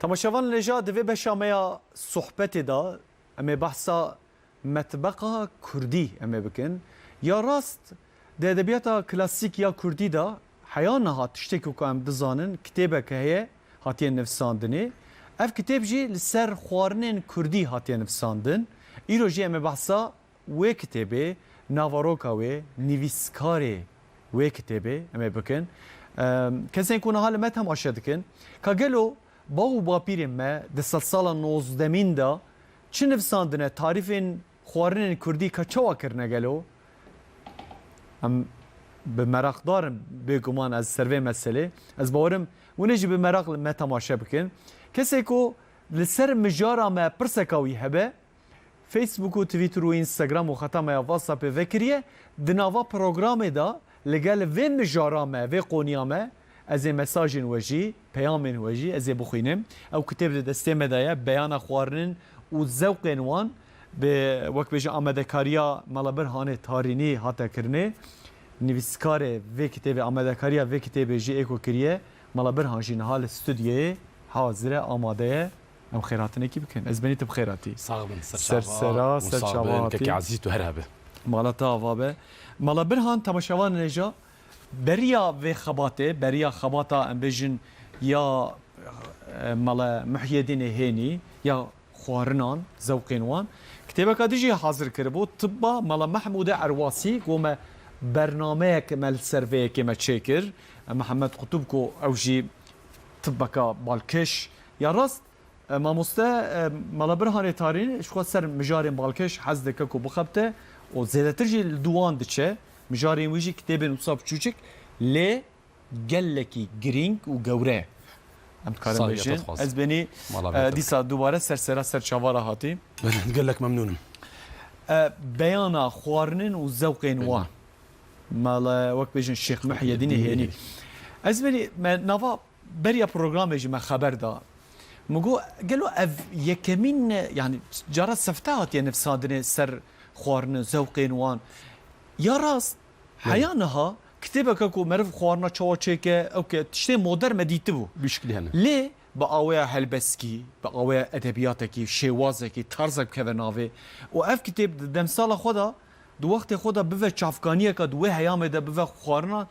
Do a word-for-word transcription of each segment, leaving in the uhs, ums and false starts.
Temaşevan, lêja di vê beşa me ya sohbetê de em ê behsa metbexa kurdî em ê bikin. Ya rast, di edebiyata klasîk ya kurdî de heya niha tiştekî ku em dizanin, kitêbeke heye hatiye nivîsandinê. Ev kitêb jî li ser xwarinên kurdî hatiye nivîsandin. Îro jî em ê behsa wê kitêbê, naveroka wê, nivîskarê wê kitêbê em ê bikin. Em, kesên ku niha li me temaşe dikin, ka gelo bav û bapîrên me di sedsala nozdemîn de çi nivîsandine, tarîfên xwarinên kurdî ka çawa kirine gelo? Em bi meraqdar in, bêguman ez ser vê meselê. Ez bawerim hûn ê jî bi meraq li me temaşe bikin. Kesê ku li ser mijara me pirseka wî hebe, Facebook û Twitter û Instagram û xeta me ya WhatsAppê vekiriye, di nava programê de li gel vê mijara me, vê qoniya me, ez ê mesajên we jî, peyamên we jî ez ê bixwînim. Ew kitêb di destê me de ye, Beyana Xwarinin û Zewqên Wan, bi, wek bêje, amadekariya Mela Birhanê Tarînî hate kirinê. Nivîskarê vê kitêbê, amadekariya vê kitêbê jî ê ku kiriye, Mela Birhan jî niha li stûdyoyê hazir e, amade ye. Em xêratinekî bikin. Ez benî tu bi xêr hatî. Sax bin, ser Ser çava, sera, ser wisa çava bin, hatî. Kekê Ezîz, tu her hebe. Mala te ava be. Mala Birhan, temaşevanên hêja, beriya vê xebatê, beriya xebata, em bêjin, ya, e, Mala Muhyedînê Hênî, ya xwarinan, zewqên wan, kitêbeka dî jî hazir kiribû, Tibba Mala Mehmûdê Erwasî, ku me bernameyek me li ser vê yekê me çêkir. E, Mihemed Qutub, ku ew jî tibbeka balkêş, ya rast, E, mamoste, e, Mala Birhanê Tarîn ji xwe ser mijarên balkêş hez dike ku bixebite û zêdetir jî li dû wan diçe. Mijarên wî jî kitêbên wisa biçûçik, lê gelekî girîng û gewre ye. Em dikarin Sahiye, bêjin. Te dixwazim. Ez benî, Mala e, Birhan. Dîsa dubare ser sera ser çavara hatî. Gelek memnûn im. E, beyana xwarinin û zewqên wan. Mala, wek bêjin, Şêx Muhyedînê Hênî. Ez benî, me nava beriya programê jî me xeber da. Min got, gelo ev yekemîn, yani cara sefte hatiye nivîsandinê ser xwarine, zewqên wan. Ya rast, Belê. Heya niha kitêbeke ku meriv xwarina çawa çêke, ew ke tiştê modern me dîtibû. Bişkilî hene. Lê bi aweya helbestkî, bi aweya edebiyatekî, şêwazekî, tarzek bikeve navê. Û ev kitêb di demsala xwe de, di wextê xwe de bive çavkaniyeke, di wê heyamê de bive xwarina,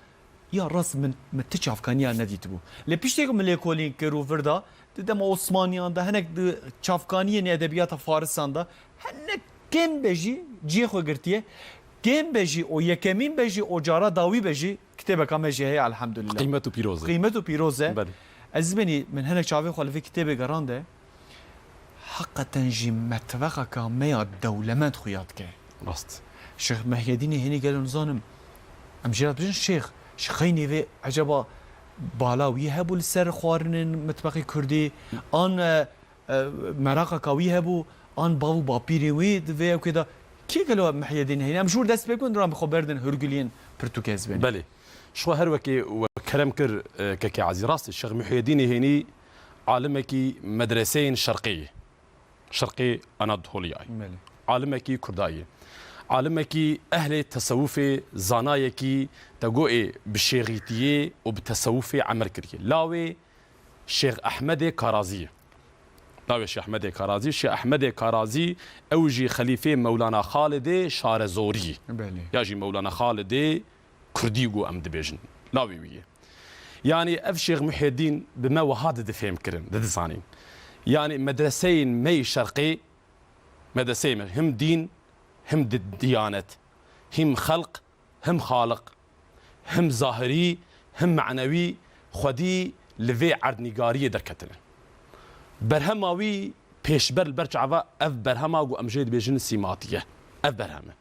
ya rast min, min ti çavkaniya nedîtibû. Lê piştê ku min lêkolîn kir û vir da, di dema Osmaniyan de, hinek di çavkaniyên edebiyata Farisan de, hinek kêm be jî cihê xwe girtiye, kêm be jî û yekemîn be jî û cara dawî be jî kitêbeka me jî heye, elhamdulillah. Qîmet û pîroz e. Qîmet û pîroz e. Belê. Ez benî, min hinek çavê xwe li vê kitêbê gerande, Heqeten jî metbexeka me ya dewlemend xuya dike. Rast. Şêx Mehyedînê Hênî gelo nizanim, em jê re dibêjin şêx, ji xeynî vê eceba bala wî hebû li ser xwarinên mitbexê kurdî, an, e, e, meraqeka wî hebû, an bav û bapîrê wî di vê ewkê de. Kê gelo Mehyedînê Hênî? Em ji wir dest pê bikin, dûran bi xwe berdin hûrgiliyên pirtûkê ez benî. Belê. Ji xwe her wekê we kerem kir, e, kekê Ezî. Rast e, Şêx Muhyedînê Hênî alimekî medreseyên şerqê ye. Şerqê Anadoliyayê. Belê. Alimekî Kurdayê. Alimekî ehlê tesewufê, zanayekî te got ê bi şêxîtiyê û bi tesewufê emel kiriye. Lawê Şêx Ehmedê Karazî ye. Lawê Şêx Ehmedê Karazî. Şêx Ehmedê Karazî ew jî xelîfê Mewlana Xalidê Şarezorî ye. Belê. Ya jî Mewlana Xalidê Kurdî ku em dibêjin. Lawê wî ye. Yanî ev Şêx Muhyedîn bi me wiha didi fêhm kirin, didi zanîn. Yanî medreseyên me yê şerqê, medreseyê me him dîn, him di-, diyanet, him xelq, him xaliq, him zahirî, him manewî xwedî li vê erdnîgariyê derketine. Berhema wî pêşber li ber çava ev berhema ku em jê dibêjin sîmatiye. Ev berhem e.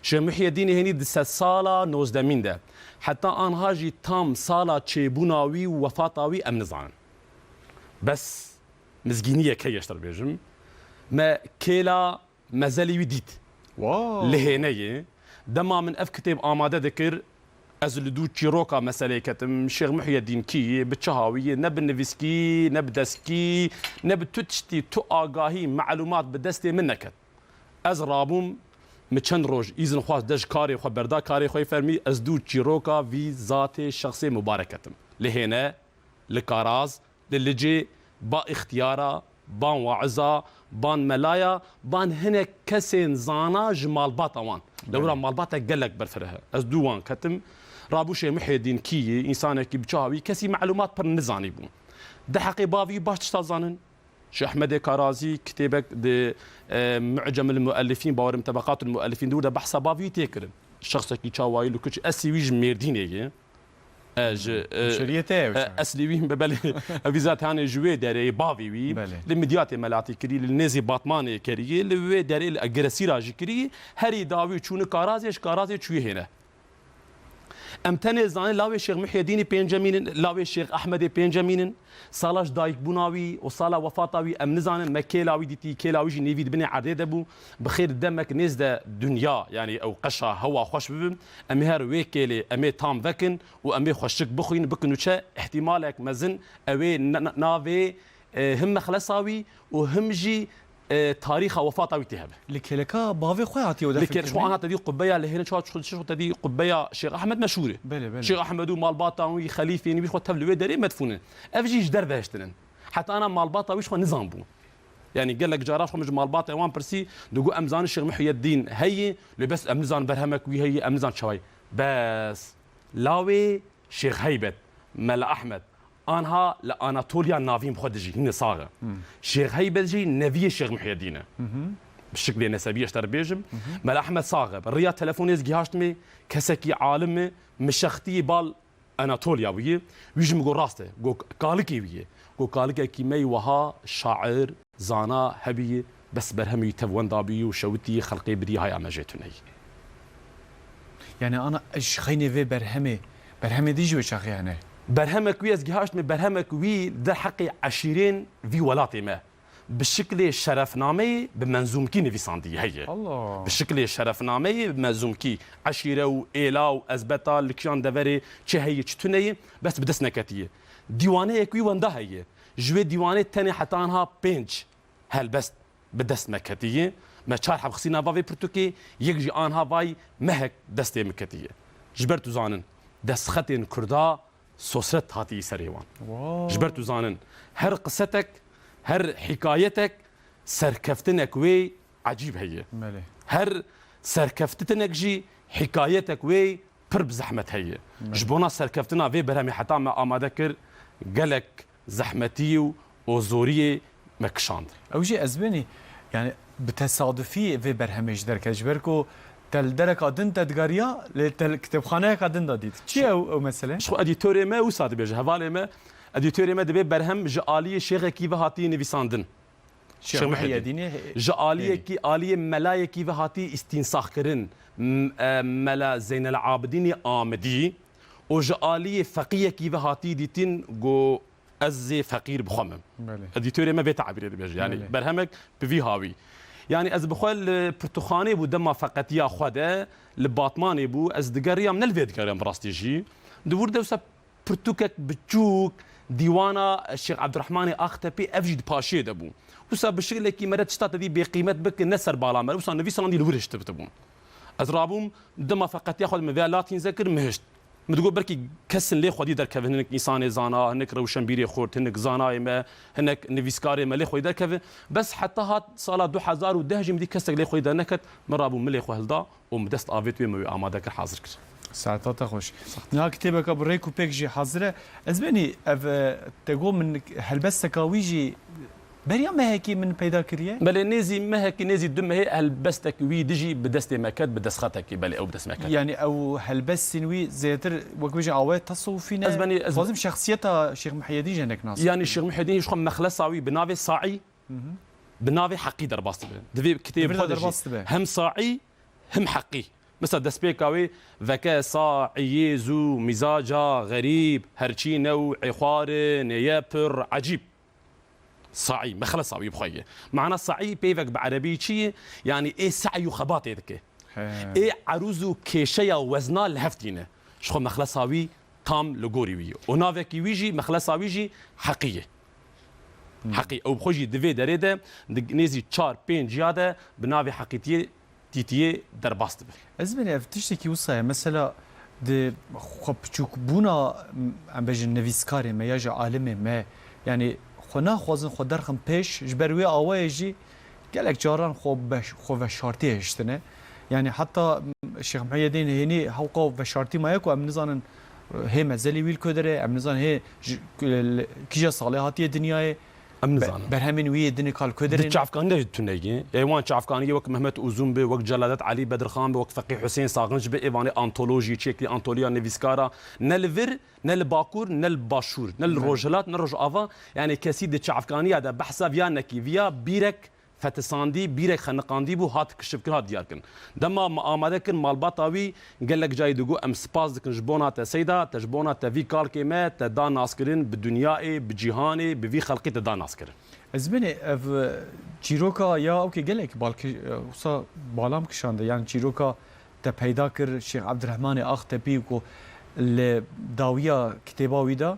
Şêx Muhyedînê Hênî di sedsala nozdemîn de, heta anha jî tam sala çêbûna wî û wefata wî em nizanin. Bes mizgîniyek heye, ji te re bêjim. Me kêla mezelî wî dît. Wow. Li Hêneyê. Dema min ev kitêb amade dikir, ez li dû çîroka meseleyê ketim. Şêx Muhyedîn kî ye, bi çi hawî ye, ne bi nivîskî, ne bi destkî, ne bi tu tiştî, tu agahî, melûmat bi destê min neket. Ez rabûm, min çend roj îzin xwest, dest ji karê xwe berda, karê xwe yê fermî, ez dû çîroka vî zatê şexsê mubarek ketim. Li Hêne, li Karaz, li Licê, Ba îxtiyara, ban waiza, ban melaya, ban hinek kesên zana ji malbata wan. Lewra malbatek gelek berfireh e. Ez dû wan ketim. Rabû Şêx Muhyeddin kî yî, însanekî bi çawa wî, kesî melumat pir nizanî bû. Di heqê bavî baş tişta zanin. Şêx Ehmedê Karazî kitêbek di, e, Mu'cemil Muellifîn, bawerim Tebaqatul Muellifîn, di wir de behsa bavî tê kirin. Şexsekî çawayî li kuç, esî wî ji Mêrdînê ye. E, ji, e, Hemşeriyê te ye e, wisa? Eslî wî be-, belê, ev zaten hanê ji wê derê bavî wî, Belê. Li Midyatê melatî kirî, li nêzî Batmanê kirî, li wê derê li Giresîra jî kirî, herî dawî çûni Karazê, ji Karazê çûyê hêne. Em tenê zanin lawê Şêx Muhyeddînî pêncemîn in, lawê Şêx Ehmedê pêncemîn in. Sala ji dayikbûna wî û sala wefata wî em nizanin, me kêla wî dîtî, kêla wî jî nêvî di binê erdê de bû. Bi xêr demek nêz de dinya, yanî ew qeşa hewa xweş bibin, em ê her wê kêlê em ê tam vekin û em ê xweşik bixwîn, bikin û çe, îhtîmalek mezin ew ê na-, na-, navê, e, him mexlesa wî û him jî, e, tarîxa wefata wî tê hebe. Li kêleka bavê xwe hatiye Li kêl-, defin xwe kirinê? Ana te dî qubbeya li hêne çawa çixu-, çixu te dî qubbeya Şêx Ehmed meşhûr e. Belê, belê. Şêx Ehmed û malbatan wî, xelîfên wî xwe tev li wê derê medfûn in. Ev jî ji derve hiştin in. Heta ana malbata wî ji xwe nizan bû. Yanî gelek cara xwe min ji malbatê wan pirsî, digot, "Em zanin Şêx Muhyeddîn heye, lê bes em nizanin berhemek wî heye, em nizanin çawa ye." Bes lawê Şêx Heybet, Mela Ehmed, anha li Anatoliya navîn bi xwe dijî, hîne sax e. Şêx Heybet jî neviyê Şêx Muhyeddîn e. Bi şiklê nesebî ez ji te re bêjim. Mela Ehmed sax e. Bi riya telefonê ez gihaştime, kesekî alim e, mişextî bal Anatoliya bûye. Wî jî min got rast e. Got kalikê wî ye. Got kalikekî me yî wiha şair, zana hebî, bes berhemê wî tev wenda bûyî û şewitî, xelqê birî, haya me jê tune yî. Yani ana ji xeynê vê berhemê, berhemê dî jî wê çaxê hene? Berhemek wî ez gihaştime, berhemek wî derheqê eşîrên vî welatê me. Bi şiklê şerefnameyê bi menzûmkî nivîsandî heye. Allah. Bi şiklê şerefnameyê bi menzûmkî, eşîre û êla û ezbeta li kîjan deverê çi heye, çi tune ye, bes bi dest neketiye. Dîwaneyek wî wenda heye. Ji wê dîwanê tenê heta anha pênc helbest bi dest me ketiye. Me çar heb xisîna va vê pirtûkê, yek jî anha vay mehek destê min ketiye. Ji ber tu zanin, destxetên Kurda sosret hatî serê wan. Wow. Ji ber tu zanin, her qisetek, her hikayetek, serkeftinek wê ecîb heye. Belê. Her serkeftitinek jî hikayetek wê pir bi zehmet heye. Belê. Ji bona serkeftina vê berhemê heta me amade kir, gelek zehmetî û, û zoriyê me kişand. Ew jî ez benî, yani bi tesadufî vê berhemê ji derket, ji ber ku te li dereka din te digariya, lê te li kitêbxaneyeka din de dît. Çi ye ew, ew mesele? Ji xwe edîtorê me wisa dibêje, hevalê me, edîtorê me dibê berhem ji aliyê şêxekî ve hatî nivîsandin. Şêx Şêx Muhyiddin. Muhyiddinê, he-, Ji aliyekî, aliyê melayekî ve hatî îstînsaxkirin. M-, e, Mela Zeynel Abidînî Amidî û ji aliyê feqiyekî ve hatî dîtin, got, "Ez zê feqîr bi xwe me." Belê. Edîtorê me vê tabîrê dibêje. Yanî Belê. Berhemek bi vî hawî. Yanî ez bi xwe li pirtûkxanê bû dema feqetiya xwe de, li Batmanê bû, ez digeriyam, ne li vê digeriyam bi rastî jî. Di wir de wisa pirtûkek biçûk, dîwana Şêx Ebdurehmanê Axtepî, ev jî di paşiyê de bû. Wisa bi şiklekî mere tişta te dî bêqîmet bike, ne ser bala me re. Wisa nivîsandî li wir hiştibitibûn. Ez rabûm, dema feqetiya xwe de min vê latînze kir, min hişt. Min digot, belkî kesin lê xwedî derkevin, hinek însanê zana, hinek rewşenbîrê xurt, hinek zanayê me, hinek nivîskarê me lê xwedî derkevin. Bes heta hat sala du hezar û deh jî min dî kesek lê xwedî derneket, min rabû, min lê xwe hilda û min dest avêt wê, min wê amade kir, hazir kir. Saeta te xweş. Niha kitêbeke bi rêk û pêk jî hazir e. Ez benî ev, e, te got min helbesteka wî jî beriya mehekî min peyda kiriye? Belê, nêzî mehekî, nêzî du mehê helbestek wî dijî bi destê me ket, bi destxetekî, belê, ew bi dest me ket. Yani ew helbestên wî zêdetir wek bêje awayê tesewufî ne? Ez benî, ez Dixwazim şexsiyeta Şêx Muhyiddin jî hinek nas Yani bikim. Şêx Muhyiddin jî ji xwe mexlesa wî bi navê Saî, Hı hı. bi navê Heqî derbas dibe. Divê kitêbê Divê xwe de de jî derbas dibe. Hem Saî, hem Heqî. Mesela destpêka wê veke Saîyê zû, mîzaca xerîb, herçî new ê xwarin, ê ye pir ecîb. Saî, mexlesa wî bi xwe ye. Mana saî peyvek bi erebî çi ye? Yanî ê se'y û xebatê dike. He. Ê erûz û kêşeya wezna li hev tîne. Ji xwe mexlesa wî tam li gorî wî ye. Û navekî wî jî, mexlesa wî jî Heqî ye. Hmm. Heqî, ew bi xwe jî di vê derê de, di nêzî çar pênc ya de bi navê Heqîtiyê tîtiyê derbas dibe. Ez benî ev tiştekî wisa ye. Mesela di xwe piçûkbûna, em bêjin, nivîskarê me ya jî alimê me, yanî xwe naxwazin xwe derxin pêş, ji ber wê awayê jî gelek caran xwe be-, xwe veşartiyê hiştine. Yani heta Şêx Muhiyedîn hênî hewqa veşartî maye ku em nizanin hê mezelî wî li ku dire, em nizanin hê ji, li kîja salê hatiye dinyayê. Em nizanin. Berhemên wî yê dinê kal ku dire. Di çavkanî de tune ye. Ê wan çavkaniyê wek Mehmet Uzun be, wek Celadet Elî Bedirxan be, wek Feqî Husên Saxinc be, ê vanê antolojî, çekî antoliya nivîskara, ne li vir, ne li Bakur, ne li Başûr, ne li Rojhilat, ne Rojava, yani kesî di çavkaniya de behsa viya nekî, viya bîrek fetisandî, bîrek xeniqandî bû, hat kişifkirin, hat diyarkirin. Dema me amade kir malbata wî, gelek carî digot, em spas dikin ji bona te Seyda, te ji bona te vî kalkê me, te da naskirin bi dinyayê, bi cîhanê, bi vî xelqî te da naskirin. Ez bênê ev çîroka ya ewkê gelek balki-, wisa balam kişande, yani çîroka te peyda kir Şêx Ebdirehmanê Axtepî ku li dawiya kitêba wî de,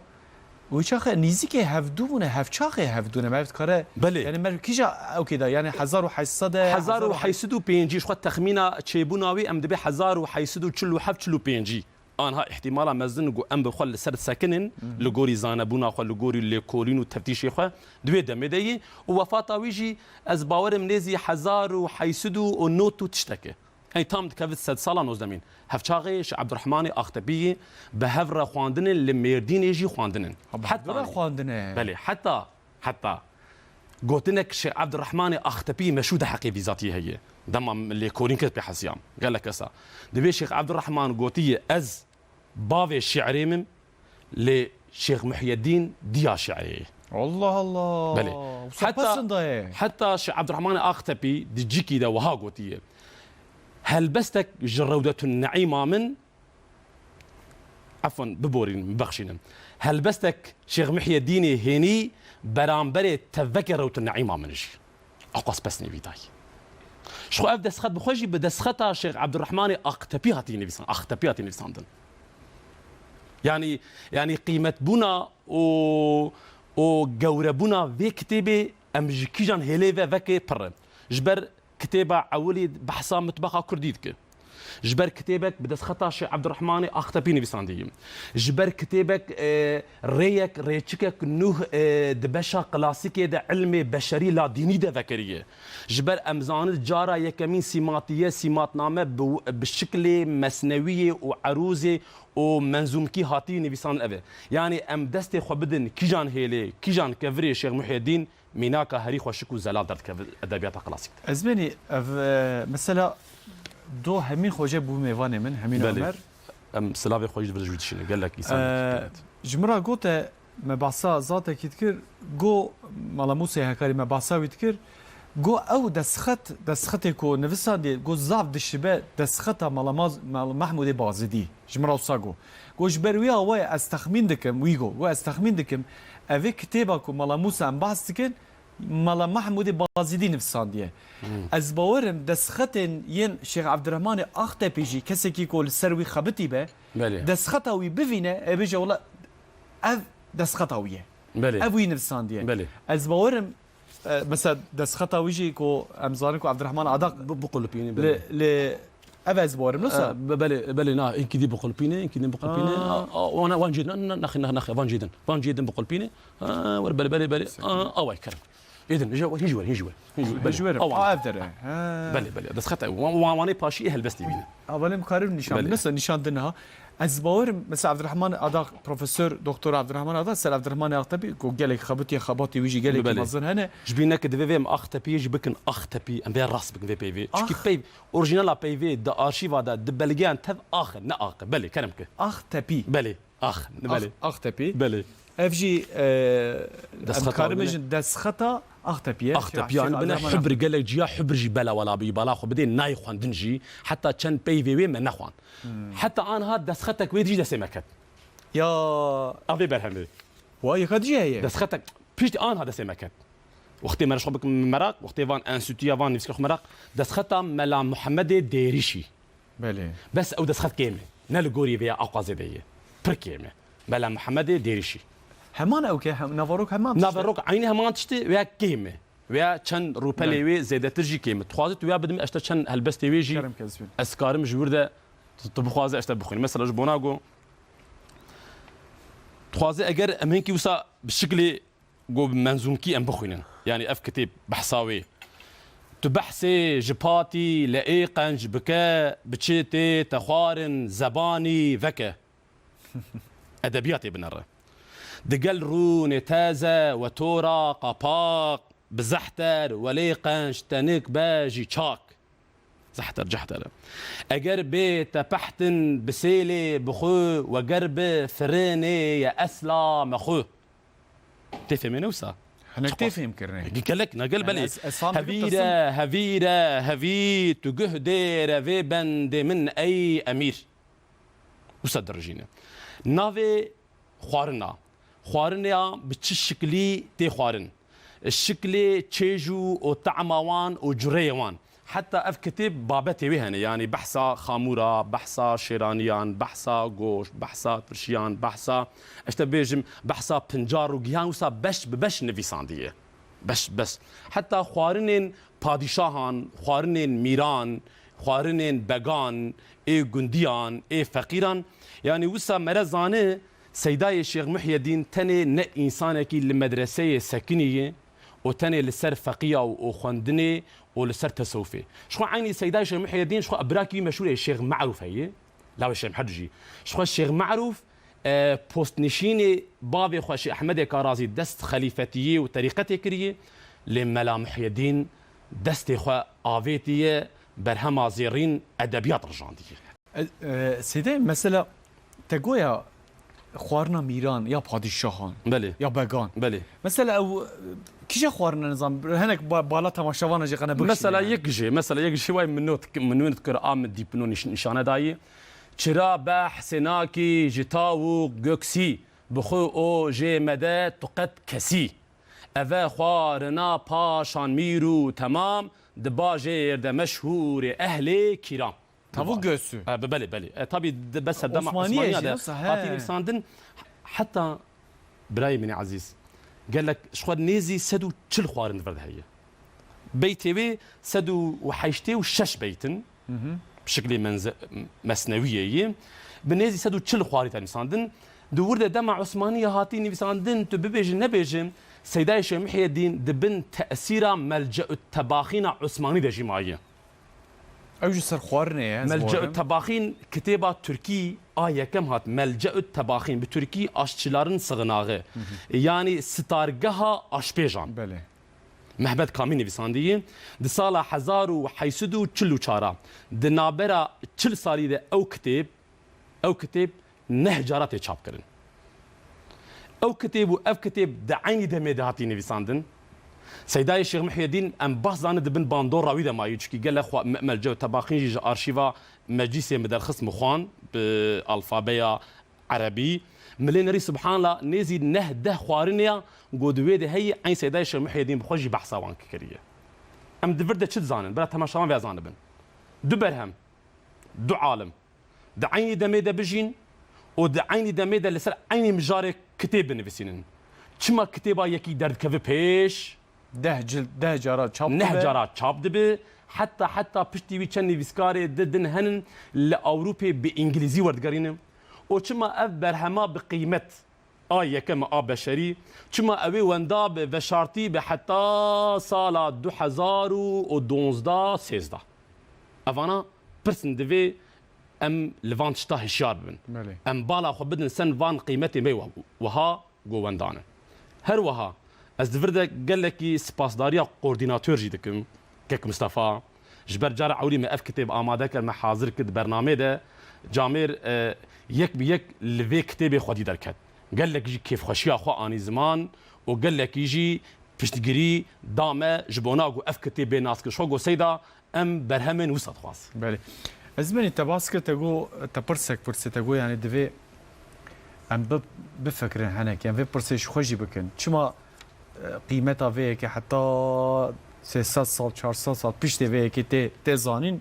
wî çaxê nîzikê hevdû bûne, hevçaxê hevdû ne, me ev dikare, Belê. Yani me kîja ewkê de, yani hezar û heşt sed e, hezar û heşt sed û pêncî, ji xwe texmîna çêbûna wî em dibê hezar û heşt sed û çil û heft çil û pêncî. Anha îhtîmala mezin ku em bi xwe li ser sekinin, li gorî zanebûna xwe, li gorî lêkolîn û teftîşê xwe, di wê demê de yî û wefata wî jî ez bawerim nêzî hezar û heşt sed û nod û tiştekê. Ey tam dikevit sedsala nozdemîn. Hevçaxê Şêx Ebdurehmanê Axtepî yî bi hev re xwendinin, li Mêrdînê jî xwendinin. Ha, bi hev re xwendine. Belê, heta, heta gotinek Şêx Ebdurehmanê Axtepî meşhûr di heqê vî zatî heye. Dema lêkolîn kir pê hesiyam. Gelek kesa. Dibê Şêx Ebdurehman gotiye, ez bavê şi'rê min, lê Şêx Muhyeddîn diya şi'rê ye. Allah Allah. Belê. Wisa Heta, pesnda ye. Heta Şêx Ebdurehmanê Axtepî di cikî de wiha gotiye. Helbestek ji Rewdetun Neîma min, efwen, biborînin, bibexşînin. Helbestek Şêx Muhyeddînê hênî beramberê tevvekê Rewdetun Neîma min jî. Aqas pesnê vî dayî. Ji xwe ev destxet bi xwe jî bi destxeta Şêx Ebdurehmanê Aqtepî hatî nivîsan-, Axtepî hatî nivîsandin. Yanî, yanî qîmetbûna û, û gewrebûna vê kitêbê em ji kîjan hêlê ve vekê pir e. Ji ber kitêba ewilî behsa mitbexa kurdî dike. Ji ber kitêbek bi destxeta Şêx Ebdurehmanê Axtepî nivîsandî ye. Ji ber kitêbek, e, rêyek, rêçikek nûh, e, di beşa klasîkê de ilmê beşerî ladînî de vekiriye. Ji ber em zanin cara yekemîn sîmatiye, sîmatname bi, bi şiklê mesnewiyê û erûzê û menzûmkî hatî nivîsandin ev e. Yanî em destê xwe bidin kîjan hêlê, kîjan kevirê Şêx Muhyeddîn, mînaka herî xweşik û zelal derdikeve edebiyata klasîk de. Ez bênî ev, e, mesela do Hemîn Xoce bû mêvanê min, Hemîn Belê. Omer. Em silavê xwe jî li vir ji wî dişînin. Gelek E, însan ji min re gote, me behsa zatekî dikir, go Mala Mûsê Hekarî me behsa wî dikir, go ew destxet, destxetê ku nivisandiye, go zaf dişibe destxeta Mala Maz-, Mala Mehmûdê Bazidî. Ji min re wisa got. Got, ji ber wî awayê ez texmîn dikim, wî got, got, ez texmîn dikim, evê kitêba ku Mala Mûsa em behs dikin, Mala Mehmûdê Bazîdî nivîsandiye. Hmm. Ez bawerim destxetên yên Şêx Evdirehmanê Axtepî jî kesekî ku li ser wî xebitî be, Belê. destxeta wî bivîne, ê bêje, wela ev destxeta wî ye. Belê. Ev wî nivîsandiye. Belê. Ez bawerim, e, mesela destxeta wî jî ku em zanin ku Evdirehman Adak Bi-, biqulipînî, li, belê. li, ev ez bawerim, wisa? E, be-, belê, belê, na, hinkî dî biqulipîne, hinkî din biqulipîne. Aa. A, a, wan, wan cêdin, na, na, naxê, na, naxê, wan cêdin. Wan cêdin biqulipîne. A, wer, belê, belê, belê. A, away, kerem. Êdin, ji, hîn ji wer, hîn ji wer. Hîn ji wer. Belê. Ji wer. Awa. A, ev dere. Ha. Belê, belê. Destxeta. Wan, wan, wanê paşî helbestê bîne. Avalê em karin nîşan. Belê. Mesela nîşan din ha. Ez bawerim, mesela Evdirehman Adak, Profesör Doktor Evdirehman Adak, ser Evdirehman Adak tabii, ku gelek xebitiye, xebatê wî jî gelek Belê. mezin hene. Ji bîne ki divê vê em Axtepiyê jî bikin Axtepî, em vê rast bikin vê peyvê. Ax. Çünkü peyv-, orijinala peyvê di arşîva de, di belgeyan tev Ax e, ne Ax e. Belê, kerem ki. Axtepî. Belê. Ax, Ax, belê. Axtepî. Belê. Ev jî, e, em Destxeta karim wî ne? jin destxeta Axtepî ye. Axtepî, Şêx, yani Şêx bine Evdirehman Hubr, Ax. gelek ciya Hubr jî bela wela bî, bala xwe bidê nayê xwendin jî, heta çend peyvê wê me nexwand. Hmm. Heta anha destxetek wê jî destê me ket. Ya. Avê berhemê. Wa yeka dijî heye. Destxetek, piştî anha destê me ket. Wextê me ji xwe bikim meraq, wextê van enstîtuya van nivîskê xwe meraq, destxeta Mela Muhemmedê Dêrîşî. Belê. Bes ew destxet kêm e. Ne li gorî vê ya Aqazê de ye. Pir kêm e. Mela Muhemmedê Dêrişî. Heman ew ke, hem, naverok heman tişt e. Naverok eynî heman tişt e, vê ya kêm e. Vê ya çend rûpelê Belê. wê zêdetir jî kêm e. Dixwaze tu vê ya bidim, ez te çend helbestê wê jî Kerem ke ez bînim. ez karim ji wir de tu, tu bixwaze ez te bixwînim. Mesela ji bona ku dixwaze eger em hinkî wisa bi şiklê ku bi menzûmkî em bixwînin. Yanî ev kitêb behsa wê. Tu behsê ji patî le ê qenc bike, bi çi tê te xwarin zebanî veke. Edebiyatê binere. Digel rûnê teze we tora qapak, bi zehter welê qenc tenik be jî çak. Zehter cehter e. Eger bê te pehtin bi sêlê bixwe, we ger bi firinê ye esla mexwe. Tê fêmê ne wisa? Hinek tê fêmkirinê. Gelek, ne gel belê. Hevîre, hevîre, hevî tu guh dêre vê bendê min ey emîr. Wisa dirijîne. Navê xwarina. Xwarina bi çi şiklî tê xwarin? Şiklê çêj û, û tema wan û cureyê wan. Heta ev kitêb babetê wê hene, yanî behsa xamûra, behsa şêraniyan, behsa goşt, behsa tirşiyan, behsa, işte bêjim, behsa pincar û giyan wisa beş bi beş nivîsandiye. Beş, beş. Heta xwarinên padîşahan, xwarinên mîran, xwarinên began, ê gundiyan, ê feqîran. Yanî wisa mere zane, Seydayê Şêx Muhyedîn tenê ne însanekî li medreseyê sekinî ye û tenê li ser feqiya û, û xwendinê û li ser tesewfê. Ji xwe eynî Seydayê Şêx Muhyedîn ji xwe birakî wî meşhûr ê Şêx Merûf heye. Lawê Şêx Mihedû jî. Ji xwe Şêx Merûf, e, postnişînê bavê xwe Şêx Ehmedê Karazî dest xelîfetiyê û terîqetê kiriye, lê Mela Muhyedîn destê xwe avêtiye, berhema zêrîn edebiyat rijandiye. E, e, Seyde, mesela te goya xwarina mîran ya padîşahan, belê, ya began. Belê. Mesela ew, e, kîje xwarina nizam, hinek ba-, bala temaşevana jî qene bikişîne. Mesela yani. Yek jê, mesela yek jê way min not, min not kir, a min dîpno niş-, nîşane dayî. Çira behsê nakî ji tawûk göksî, bi xwe o jê mede tu qet kesî. Eve xwarina paşan mîr û temam, di bajêr de meşhûrê ehlê kîram. Tavuk göğsü. E, be-, belê, belê. E, tabî di be serdema Osmaniye Osmaniya jî de yoksa, he, hatî nivîsandin, heta birayê min ê ezîz, gelek ji xwe nêzî sed û çil xwarin di vir de heye. Beytê wê sed û heştê û şeş beyt in. Hı hı. Bi şiklê menze-, mesnewiyê yê. Bi nêzî sed û çil xwarî te nivîsandin. Di wir de dema Osmaniye hatî nivîsandin, tu bibêjin nebêjin, Seydayê Şêx Muhyedîn di bin tesîra Melce'ut Tebaxîna Osmanî de jî maye. Ew ji ser xwarinê ye, ez Melce'ut bawerim. Tebaxîn kitêba tirkî a yekem hat. Melce'ut Tebaxîn, bi tirkî aşçıların sığınağı. Hı hı. Yanî sitargeha aşpêjan. Belê. Mehmet Kamî nivîsandiye. Di sala hezar û heyt sed û çil û çar a, di navbera çil salî de ew kitêb, ew kitêb neh cara tê çapkirin. Ew kitêb û ev kitêb di eynî demê de hatî nivîsandin. Seydayê Şêx Muhyedîn em behs zanin di bin bandora wî de mayî, çikî gelek xwe me-, Melce'ut Tebaxîn jî ji arşîva meclîsê min derxist, min xwan bi alfabeya erebî. Min lê nerî subhanallah nêzî neh deh xwarinê ya ku di wê de heye, eyn Seydayê Şêx Muhyedîn bi xwe jî behsa wan kiriye. Em di vir de çi dizanin? Bira temaşevan vê zanibin. Du berhem, du alim. Di eynî demê de bijîn û di eynî demê de li ser eynî mijarê kitêb binivîsînin. Çima kitêba yekî derdikeve pêş? Deh cild, deh cara çap dibe. Neh cara çap dibe. Heta, heta piştî wî çend nivîskarê di din henin li Ewropê bi îngilîzî werdigerînin. Û çima ev berhema bi qîmet a yekem a beşerî, çima ew ê wenda bi veşartî bi heta sala du hezar û duwazdeh sêzdeh? Evana pirsin divê em li van tişta hişyar bibin. Belê. Em bala xwe bidin sen van qîmetê me wa-, wiha ku wendan e. Her wiha ez di vir de gelekî spasdariya koordînator jî dikim, Kek Mistefa. Ji ber cara ewilî me ev kitêb amade kir, me hazir kir di bernameyê de. Camêr, e, yek bi yek li vê kitêbê xwedî derket. Gelekî jî kêfxweşiya xwe anî ziman û gelekî jî piştgirî da me ji bona ku ev kitêb bê naskir. Ji xwe ku Seyda em berhemên wisa dixwaz. Belê. Ez benî te bas kir, te got, te pirsek pirsê, te got, yanî divê em bi-, bifikirin henek, em vê pirsê ji xwe jî bikin. Çima, e, qîmeta vê yekê heta sê sed sal, çar sed sal piştê vê yekê tê, tê zanîn?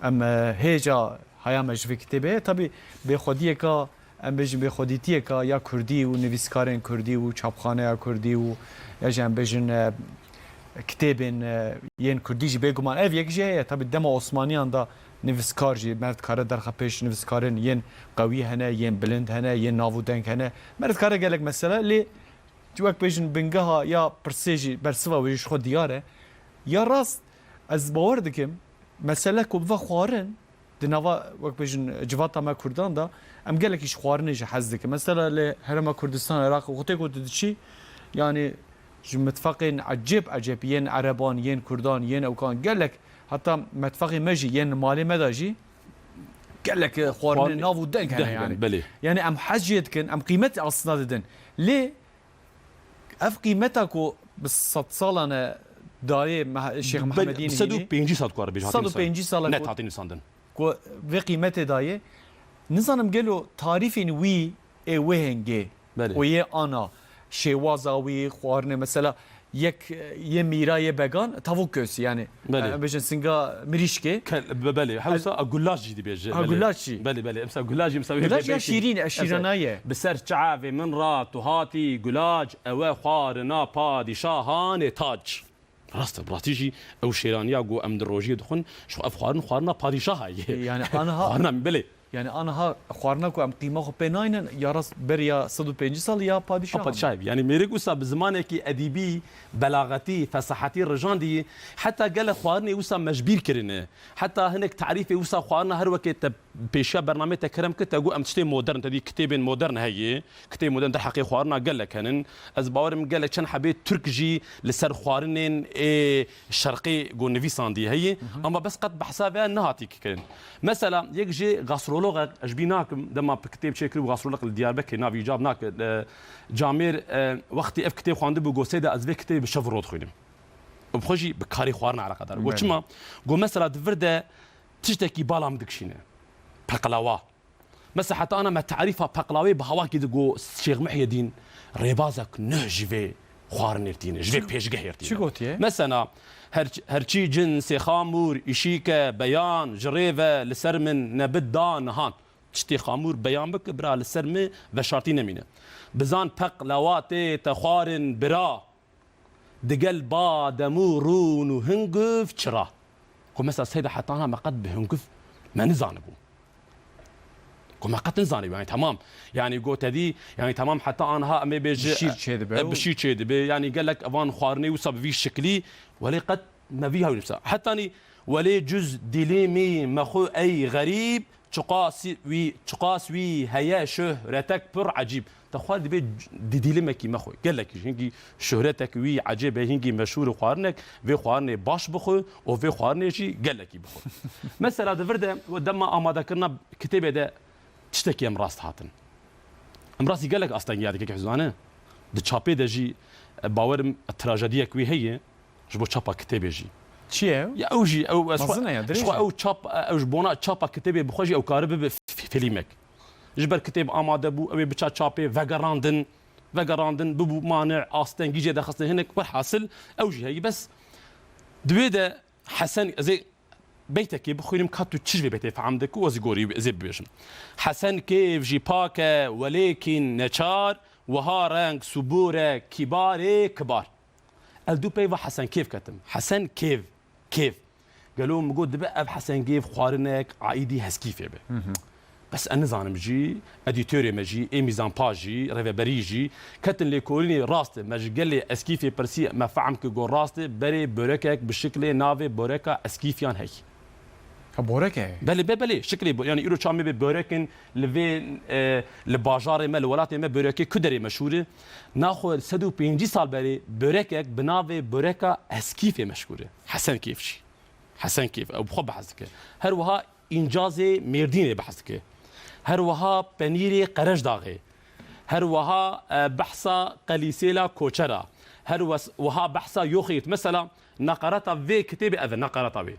Em, e, hêja haya me ji vê kitêbê ye. Tabî bêxwediyeka, em bêjin bêxwedîtiyeka ya kurdî û nivîskarên kurdî û çapxaneya kurdî û ya jî em bêjin, e, kitêbên, e, yên kurdî jî bêguman ev yek jî heye. Tabî dema Osmaniyan de nivîskar jî, me dikare derxe pêş nivîskarên yên qewî hene, yên bilind hene, yên nav û deng hene. Me dikare gelek mesele, lê wek bêjin bingeha ya pirsê jî bersiva wê jî ji xwe diyar e. Ya rast ez bawer dikim, mesele ku biva xwarin di nava wek bêjin civata me Kurdan de, em gelekî ji xwarinê jî hez dikin. Mesela li Herêma Kurdistan, Iraq û xwe tê ku tu diçî, yanî ji mitfeqên ecêb ecêb yên Ereban, yên Kurdan, yên ewkan gelek, heta metfexê me jî yên li malê me de jî gelek xwarinê nav û deng hene yani. Belê. Yani em hez jê dikin, em qîmet aslında didin. Lê ev qîmeta ku bi sed salan e dayê Meh-, Şêx Mehemedî Nihînî, sed û pêncî sal ku bêjin, sed û pêncî sal e net ku, hatî nivîsandin, ku vê qîmetê dayê, nizanim gelo tarîfên wî ê wê hingê, belê, û yê ana, şêwaza wî, xwarinê, mesela yek, yê mîra yê began, tavuk kösü yani. Belê. Em bêjin singa mirîşkê. Ke-, be-, belê. Hewsa a gulaş jî dibêje. Ha, belê. Gulaş jî. Belê, belê. Emsa gulaş jî, emsa wê gulaş ya bêjî. Şîrîn e, şîranayê. Bi ser çavê min ra tu hatî gulaş, ewe xwarina padîşahanê tac. Rast e, bi rastî jî ew şêraniya ku em di rojiyê dixwin, ji xwe ev xwarin xwarina padîşaha ye. Yani aniha xwarina, belê. Yani aniha xwarina ku em qîma xwe pê naynin, ya rast beriya sed û pêncî sal ya padîşah. Ha, padîşah bî. Yani mêrik wisa bi zimanekî edîbî, belaxetî, fesahetî rijandî, heta gelek xwarinê wisa me ji bîr kirine. Heta hinek tarîfê wisa xwarina her wekê te pêşiya bernameyê te kerem kir, te got em tiştê modern, te dî kitêbên modern heye. Kitêb modern derheqê xwarina gelek henin. Ez bawerim gelek çend hebê Tirk jî li ser xwarinên ê şerqê ku nivîsandî heye. Ama bes qet behsa vê nehatî kirin. Mesela yek jê gastrolog, ez bî nakim, dema bi kitêb çêkiribû gastrolog li Diyarbekirê, navî îcab nake, e, camêr, e, wextî ev kitêb xwendibû, got, Seyda, ez vê kitêbê bi şev rot xwînim. Û bi xwe jî bi karê xwarina eleqedar. Got, belê, çima? Got, mesela di vir de tiştekî bala min dikişîne. Peqlawa. Mesela heta ana me tarîfa peqlawê bi hawakî digo Şêx Muhyedîn, rêbazek nuh ji vê xwarinê tîne, ji vê pêşgehê tîne. Çi gotiye? Mesela her, herçî cin sê xamûr, îşîke, beyan, ji rê ve li ser min nebit da nihan. Tiştê xamûr beyan bike, bira li ser min veşartî nemîne. Bizan peqlawa tê te xwarin bira. Digel badem û rûn û hingiv çira. Ku mesela Seyda heta niha me qet bi hingiv me nizanibû. Ku me qet nizanibû. Yani tamam. Yani got te dî, yani tamam heta aniha em ê bêje, bi şîr çêdibe, e, bi şîr çêdibe. Yani gelek evan xwarinê wisa bi vî şiklî, welê qet me vî hewlî wisa. Hetanî welê cuz dilîmî mexu ey xerîb, Çiqas wî, çiqas wî heye şuhretek pir ecîb. Te xwar dibê didîlimekî mexwe. Gelekî hingî şuhretek wî ecêb e, hingî meşhûr û xwarinek, vê xwarinê baş bixwe û vê xwarinê jî gelekî bixwe. Mesela di vir de dema amadekirina kitêbê de tiştekî em rast hatin. Em rastî gelek astengiya dike, keh zane. Di çapê de jî, e, bawerim trajediyek wî heye. Ji bo çapa kitêbê jî. Çi ye ew? Ya ew jî, ew, ez xwe, mezin e ya, dirêj e. Ji xwe ew çap, ew ji bona çapa kitêbê bi xwe jî ew karibe bibe f-, f-, filîmek. Ji ber kitêb amade bû, ew ê biça çapê, vegerandin, vegerandin, bibû mane, astengî jê dexistin hinek, werhasil ew jî heyî. Bes di wê de Hesen, ez ê beytekê bixwînim, ka tu çi ji vê beytê fehm dikî û ez ê gorî, ez ê bibêjim. Hesen kêf jî pak e, welêkîn neçar, wiha reng subûr e, kîbarê kibar. Ez dû peyva Hesen Kêv ketim. Hesen Kêv, Kêv. Gelo min got dibe ev Hesen Kêv xwarinek aîdî Heskîfê be. Hı hı. Bes ez nizanim jî, edîtorê me jî, ê Mîzanpa jî, rêveberî jî, ketin lêkolînê rast e. Me ji gelê Eskîfê pirsî, me fehm kir got rast e, berê börekek bi şiklê navê böreka Eskîfiyan heye. Ha, borek e? Belê, be, belê, şiklê bo-, yani îro çawa me bê börekin, Li vê, e, li bajarê me, li welatê me börekê ku derê meşhûr e? Naxwe sed û pêncî sal berê börekek bi navê böreka Eskîfê meşhûr e. Hesen Kêf jî. Hesen Kêf, ew bi xwe behs dike. Her wiha încazê Mêrdînê behs dike. Her wiha penîrê Qereşdaxê. Her wiha, e, behsa qelîsêla Koçera. Her wes-, wiha behsa yoxê yê. Mesela, Naqarata vê kitêbê ev e, naqarata wê.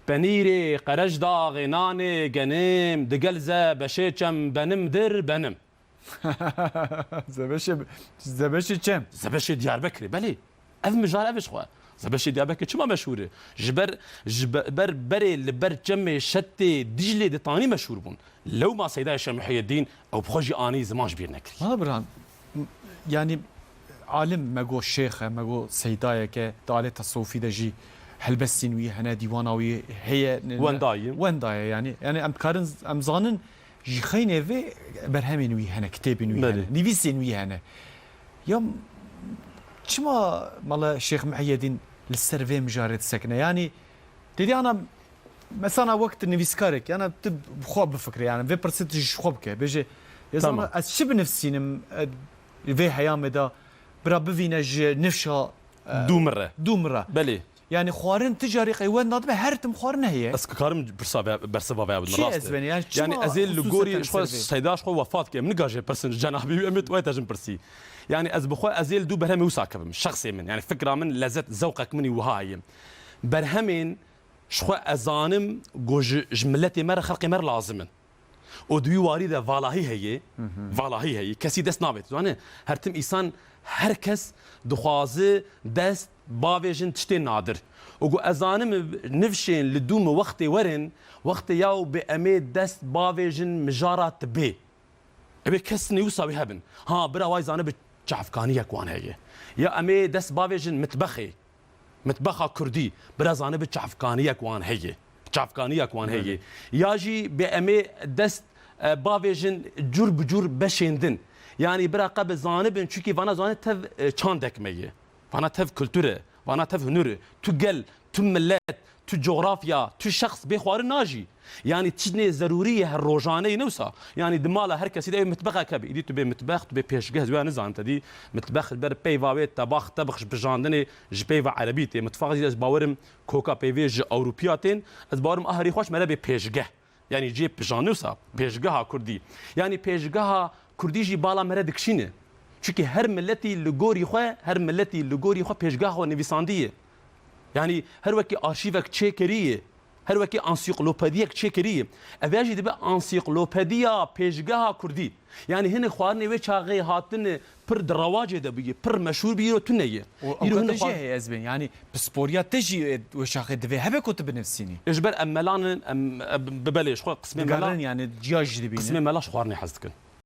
Penîrê, qereşdaxê, nanê, genim, digel ze, beşê çem, benim, dir, benim. Zebeşê, zebeşê çem. Zebeşê Diyarbekirê, belê. Ev mijar ev ji xwe. Zebeşê Diyarbekirê çima meşhûr e? Ji ber, ji be-, ber berê li ber çemê Şetê Dîclê di tanî meşhûr bûn. Lewma Seyda Şêx Muhiyedîn ew bi xwe jî anî ziman ji bîr nekirî. Valla Birhan, m-, yanî alim me got şêx e, me got seydayek e, di alê tesewufî de jî helbestên wî hene, dîwana wî heye, ne, ne, wenda ye. Wenda ye yanî. Yanî em dikarin z-, em zanin jî xeynê vê berhemên wî hene, kitêbên wî hene, nivîsên wî hene. Ya m-, Çima mala Şêx Muhiyedîn li ser vê mijarê disekine? Yanî, dedî ana, mesela wek tu nivîskarek, yana tu bi xwe bifikre, yani vê pirsê tu ji xwe bike. Bêje, ya Tamam. zana ez çi binivîsînim, e, vê heyamê de bira bivîne ji nifşa, e, Dû min re. dû min re. Belê. Yani xwarin ti carî qey wenda dibe, her tim xwarin heye. Ez karim pirsa ve, bersiva ve bidin, Çi rast ez e. beni, yani Yani çima ez ê li hususen gorî em ji xwe ser vê? Seyda ji xwe wefat ke, min nigajê pirsin ji cenabî wî, em ê wayta jin pirsî. Yani ez bi xwe ez ê li dû berhemê wisa kevim. Şexsê min, yani fikra min, lezet, zewqek min î wiha ye. Berhemên ji xwe ez zanim ku ji, ji miletê me re, xelkê me re lazim in. Û di wî warî de valahî heye, valahî heye. Kesî dest navêt. Zanî, her tim îsan, her kes dixwazi dest bavêjin tiştên nadir. Û ku ez zanim, nifşên li dû min wextê werin, wextê ya û bê em ê dest bavêjin mijara tibê. Ew ê kes nêwisa wî hebin. Ha, bira way zanibi çavkaniyek wan heye. Ya em ê dest bavêjin mitbexê. Mitbexa kurdî, bira zanibi çavkaniyek wan heye. Çavkaniyek wan heye. Ya jî bê em ê dest, e, bavêjin cur bi cur beşên din. Yanî bira qe bi zanibin, çunkî vana zanî tev, e, çandek me ye. Vana tev kultur e, vana tev hunur e. Tu gel, tu millet, tu coğrafya, tu şexs bê xwarin najî. Yanî çinê zerûrî ye her rojane ye, ne wisa. Yanî di mala her kesî de ew mitbexek hebe. Îdî tu bê mitbex, tu bê pêşgeh, ez wê nizanim te dî mitbex ji ber peyva wê tebax, tebex ji bijandinê ji peyva erebî tê. Mitbex jî ez bawerim koka peyvê ji Ewropiya tên. Ez bawerim a herî xweş mere bê pêşgeh. Yanî cê pijandin wisa pêşgeha kurdî. Yanî pêşgeha kurdî jî bala mere dikişîne. Çunkî her miletî li gorî xwe, her miletî li gorî xwe pêşgeha xwe nivîsandî ye. Yanî her wekî arşîvek çêkirî ye, her wekî ansîklopediyek çêkirî ye. Ev ya jî dibe ansîklopediya pêşgeha kurdî. Yanî hinek xwarinê wê çaxê hatine pir di rewacê de bûye, pir meşhûr bûye, îro tune ye. Û Îro hinek xwar- jî heye ez bên. Yanî pisporiya te jî, e, wê çaxê divê hebe ku tu binivîsînî. Ê, ji ber em melan in, em, em, bi belê ji xwe qismê mela, Digerin yani ciya jî dibînin. Qismê mela ji xwarinê hez dikin.